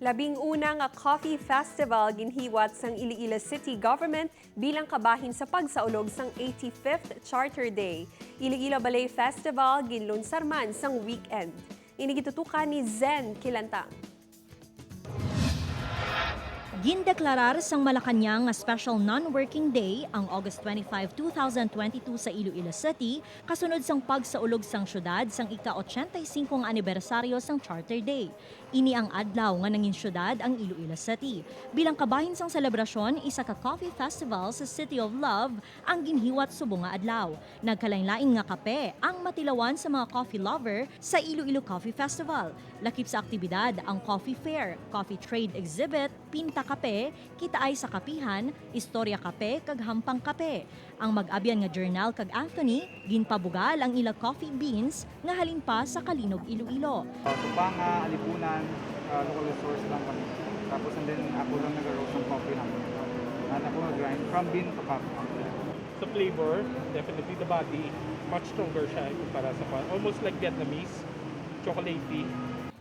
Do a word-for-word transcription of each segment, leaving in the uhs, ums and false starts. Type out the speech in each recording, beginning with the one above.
Labing una nga Coffee Festival ginhiwat sang Iloilo City Government bilang kabahin sa pagsaulog sang eighty-fifth Charter Day. Iloilo Ballet Festival ginlunsar man sang weekend. Ini gitutukan ni Zen Kilantang. Gindeklarar sang Malacañang nga special non-working day ang August twenty-five, two thousand twenty-two sa Iloilo City, kasunod sang pagsaulog sang syudad sang ika-ochenta y cinco nga anibersaryo sang Charter Day. Ini ang adlaw nga nangin syudad ang Iloilo City. Bilang kabahin sang selebrasyon, isa ka coffee festival sa City of Love ang ginhiwat subong nga adlaw. Nagkalainlain nga kape ang matilawan sa mga coffee lover sa Iloilo Coffee Festival. Lakip sa aktibidad ang coffee fair, coffee trade exhibit, pinta kape, kitaay sa kapihan, istorya kape, kag hampang kape. Ang mag-abyan nga Jernal kag Anthony, ginpabugal ang ila coffee beans nga halin pa sa Calinog, Iloilo. Uh, Tupanga, Alibunan, uh, local resource lang kami. Tapos and then ako lang nag-roast ng coffee namin. Ano ako nag-grind from bean to cup. Sa flavor, definitely the body, much stronger siya kumpara sa kwan. Almost like Vietnamese, chocolatey.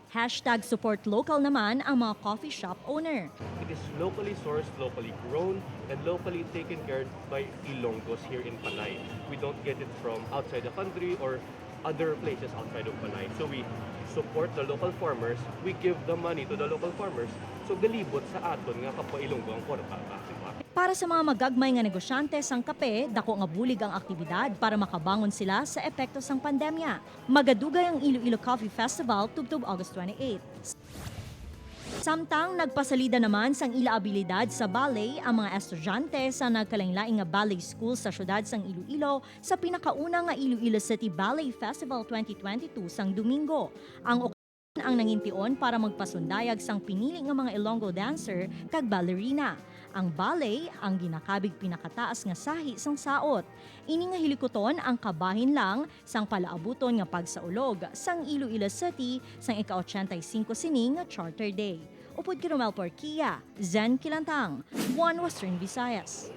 Hashtag support local naman ang mga coffee shop owner. It is locally sourced, locally grown, and locally taken care by Ilonggos here in Panay. We don't get it from outside the country or other places outside of Panay. So we support the local farmers, we give the money to the local farmers, so galibot sa aton nga kapwa Ilonggo ang kwarta, di ba? Para sa mga magagmay nga negosyante sang kape, dako nga bulig ang aktibidad para makabangon sila sa epekto sang pandemya. Magadugay ang Iloilo Coffee Festival tubtob August twenty-eight. Samtang nagpasalida naman sang ila abilidad sa ballet ang mga estudyante sa nagkalainlaing nga ballet school sa siyudad sang Iloilo sa pinakauna nga Iloilo City Ballet Festival twenty twenty-two sang Domingo. Ang okasyon ang nangintion para magpasundayag sang pinili nga mga Ilonggo dancer kag ballerina. Ang ballet ang ginakabig pinakataas nga sahi sang saot. Ini nga hilikuton ang kabahin lang sang palaabuton nga pagsaulog sang Iloilo City sang ika-ochenta y cinco sini nga Charter Day. Upod kay Romel Porquia, Zen Kilantang, One Western Visayas.